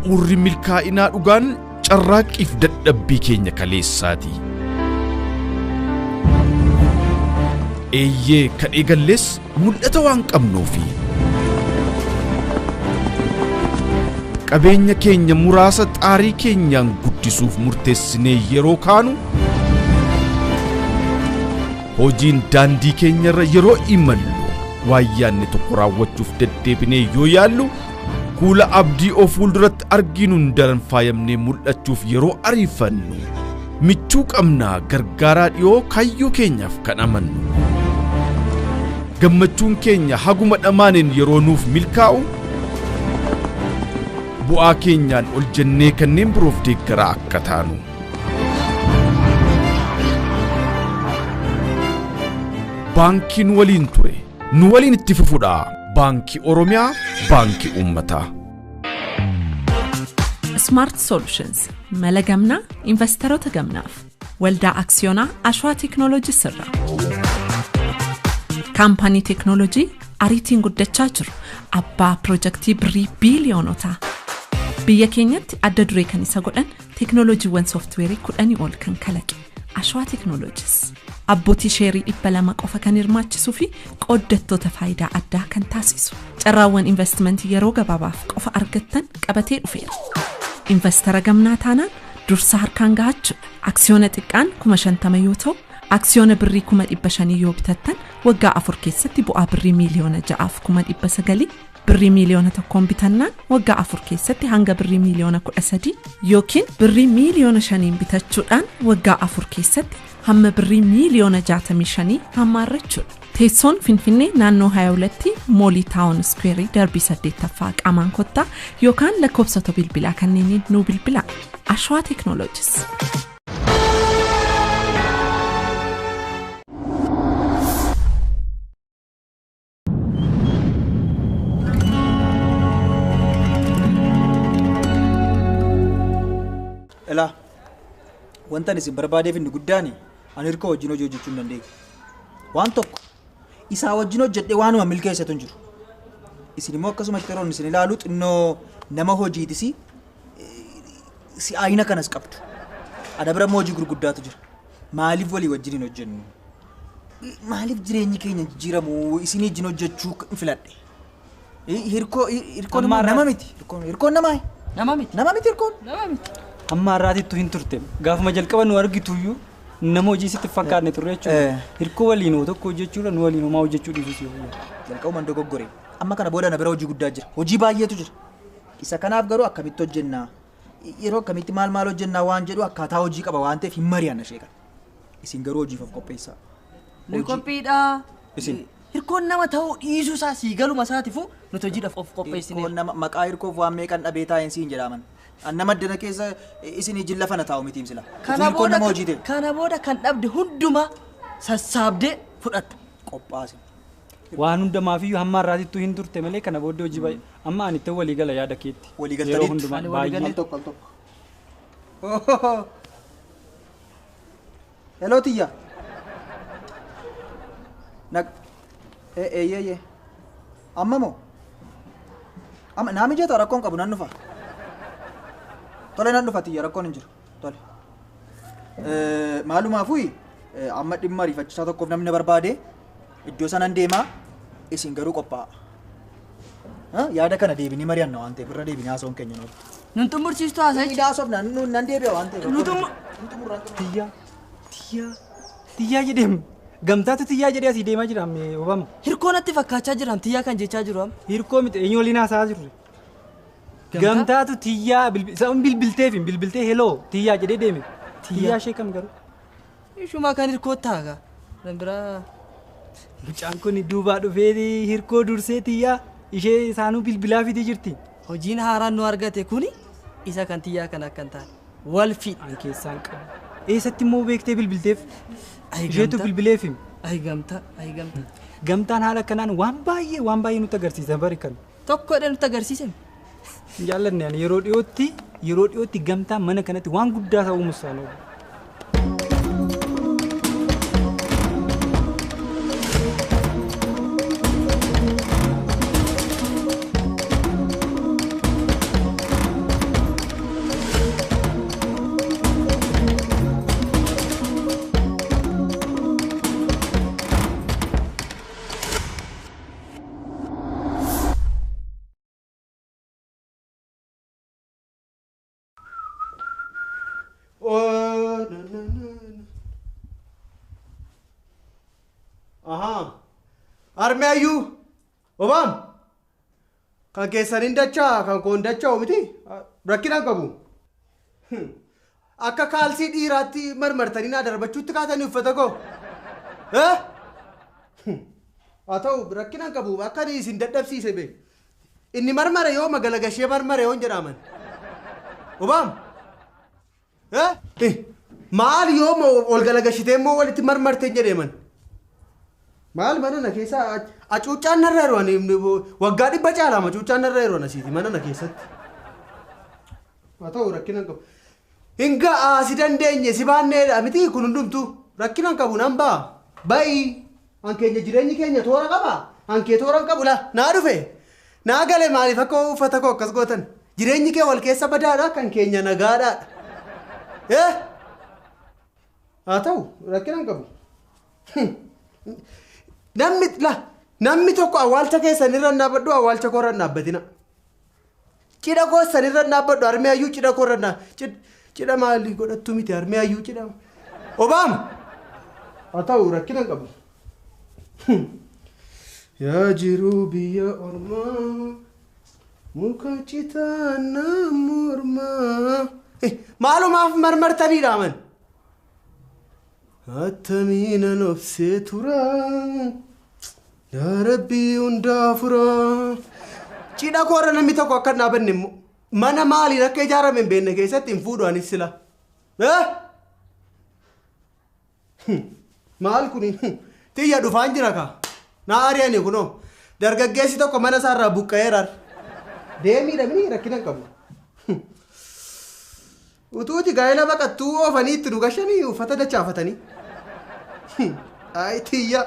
Bu'uurri milkaa'inaa dhugaan carraaqqiif dadhabbii keenya kaleessaati. Eeyyee kan eegalles mul'ata waan qabnuufi. Qabeenya keenya muraasa xaarii keenyaan guddisuuf murteessinee yeroo kaanu hojiin daandii keenyarra yeroo imallu waan yaadne tokko raawwachuuf deddeebinee yoo yaallu kuula abdii of fuulduratti arginuun daran faayamnee mul'achuuf yeroo ariifannu michuu qabnaa gargaaraa dhiyoo kaayyoo keenyaaf kan amannu. Gammachuun keenya haguma dhamaaneen yeroo nuuf milkaa'u bu'aa keenyaan ol jennee kanneen biroof deeggaraa akka taanu. Baankiin waliin ture nu waliin itti fufuudha. Baankii Oromiyaa, Baankii Uummataa. Smart Solutions mala gamnaa investoroota gamnaaf waldaa aksiyoonaa Ashwaa Teeknooloojii sirra. Kaampaanii teeknooloojii ariitiin guddachaa jiru abbaa piroojeektii birrii biiliyoonotaa. Biyya keenyatti adda duree kan isa godhan teeknooloojiiwwan sooftiweerii 10 ol kan kalaqe Ashwaa Teeknooloojiis. Abbootii sheerii 200 qofa kan hirmaachisuu fi qooddattoota faayidaa addaa kan taasisu. Carraawwan investimentii yeroo gabaabaaf qofa argattan qabatee dhufeera. Investara gamnaa taanaan dursa harkaan gahachuudha. Aksiyoona xiqqaan 50,000 yoo ta'u, aksiyoona birrii 500,000 yoo bitattan waggaa 4 keessatti bu'aa birrii 6,900,000 birrii 1,000,000 bitannaan waggaa 4 keessatti hanga birrii 13,000,000 yookiin birrii 5,000,000 bitachuudhaan waggaa 4 keessatti hamma birrii 65,000,000 hammaarrachuudha. Teessoon Finfinnee naannoo 22tti Moolii Taawun Square darbii 8ffaa qaamaan kottaa yookaan lakkoofsota bilbilaa kanneeniin nuu bilbilaa. Ashwaa Teeknooloojis. Ilaa wanta ani isin barbaadeef inni guddaan ani hirkoo wajjin hojii hojjechuu hin dandeenye. Waan tokko isaa wajjin hojjedhee waanuma milkeessatu hin jiru. Isin immoo akkasumatti yeroo isin ilaalu xinnoo nama hojiitis si'aayina kanas qabdu. Ana bira immoo hojii gurguddaatu jira. Maaliif walii wajjin hin hojjennu? Maaliif jireenyi keenya jijjiiramu isin wajjin hojjechuu hin filadhe? Hirkoo hirkoon immoo nama miti. Hirkoon namaa. Nama miti. Nama miti hirkoon. Nama miti. Hamma har'aatittu hin turte. Gaafuma jalqaba nu argituyyuu nama hojii sitti fakkaanne turre jechuudha. Hirkoo waliin hoo tokko hojjechuudha nu waliin homaa hojjechuu dhiisus yoo. Jalqabumaan dogoggore. Amma kana booda na bira hojii guddaa jira. Hojii baay'eetu jira. Isa kanaaf garuu akkamitti hojjennaa? Yeroo akkamitti maal maal hojjennaa waan jedhu akkaataa hojii qaba waan ta'eef hin mari'anna ishee kana. Isin garuu hojiif of qopheessaa. Nu qophiidha. Isin. Hirkoon nama ta'uu dhiisuu isaa sii galuma isaatiifuu nuti hojiidhaaf of qopheessine. Hirkoon nama maqaa hirkoof waan meeqan dhabee taa'een siin jedhaman. An nama addana keessa isin ijin lafa na taa'u mitiim sila. Hirkoon nama hojii ta'e. Kana booda kan dhabde hundumaa sassaabdee fudhatta. Qophaasi. Waan hundumaafiyyuu hamma har'aatittuu hin turte malee kana booddee hojii baay'ee. Amma ani itti walii gala yaada keetti. Walii galtaniitu. Yeroo hundumaa baay'ee. Al tokko al tokko. Hello Tiyya. Nag eeyyee. Amma moo? Amma naa mijata rakkoon qabu nan dhufa. Tole nan dhufa Tiyya rakkoon hin jiru. Tole. Maalumaafuu amma dhimma ariifachiisaa tokkoof namni na barbaade iddoo sanan deemaa isin garuu qophaa'a. Yaada kana deebinii mari'anna waan ta'eef irra deebinii haasa'uun keenya nuuf. Nun xumursiistu haasa'icha. Inni haasofna nan deebi'a waan ta'eef. Nu xumur. Tiyyaa tiyyaa tiyyaa jedheem gamtaatu tiyyaa jedhee asii deemaa jira ammee Obama. Hirkoo natti fakkaachaa jira tiyyaa kan jechaa jiru amma. Hirkoo miti eenyu waliin haasa'aa jirre. Gamtaatu tiyyaa isaan bilbilteef hin bilbiltee heloo tiyyaa jedhee deeme. Tiyyaa ishee kam garuu? Ishumaa kan hirkoo taaga. Kan biraa. Mucaan kun duubaa dhufee hirkoo dursee tiyyaa ishee isaanuu bilbilaa fidee jirti. Hojiin haaraan nu argate kuni isa kan tiyyaa kan akka hin taane. Wal fiidha. An keessaan qabu. Eessatti immoo beektee bilbilteef? Isheetu bilbileef himi. Ayi gamtaa, ayi gamtaa. Gamtaan haala kanaan waan baay'ee nutti agarsiisa bari kan. Tokko jedhee nutti agarsiise. Hin jaallanne ani yeroo dhiyootti gamtaan mana kanatti waan guddaa ta'uu musaanoo. Harmee ayyuu obaam kan keessaniin dachaa kan koon dachaa miti rakkinaan qabu. Akka kaalsii dhiiraatti marmartanii naa darbachuutti kaatanii uffata koo. Haa ta'u rakkinaan qabu akka inni isin dadhabsiise beeku. Inni marmare yoo magalagashee marmare yoon jedhaman. Obaam. Maal yoo ol galagashitee immoo walitti marmartee jedheeman. Maal mana na keessa acuuccaan narra yeroo waggaa 100 caalaama acuuccaan narra yeroo asiiti mana na keessatti. Haa ta'u rakkinaan qabu. Hinga si dandeenye si baanneedha miti kun hundumtu rakkinaan qabu nan ba'a. Ba'i an keenya jireenyi keenya toora qaba an kee toora hin qabu la naa dhufe naa gale maaliif akka uffata koo akkas gootan jireenyi kee wal keessa badaadha kan keenya nagaadha. Haa ta'u rakkinaan qabu. Namni tokko awwaalcha keessan irra hin dhaabbadhu awwaalcha koo irra hin dhaabbatina. Cidha keessan irra hin dhaabbadhu harmee ayyuu cidha koo irra cidha maalii godhattu miti harmee ayyuu cidha. Obaam! Haa ta'u rakkina hin qabu. Yaa jiruu biyya ormaa muka citaa mormaa. Maalumaaf marmartanii dhaaman. Attamiinan obsee tura. Yaa Rabbii hundaa fura. Cidha koorra namni tokko akka hin dhaabanne immoo mana maaliin akka ijaarame hin beekne keessatti hin fuudhu anis sila. Maal kuni tiyya dhufaan jira kaa. Naa ari'ani kunoo dargaggeessi tokko mana isaarraa buqqa'eera. Deemii dhabni rakkina hin qabu. Utuuti gaa'ela baqattuu oofanii itti nu gashanii uffata dachaafatanii. Ay tiyya.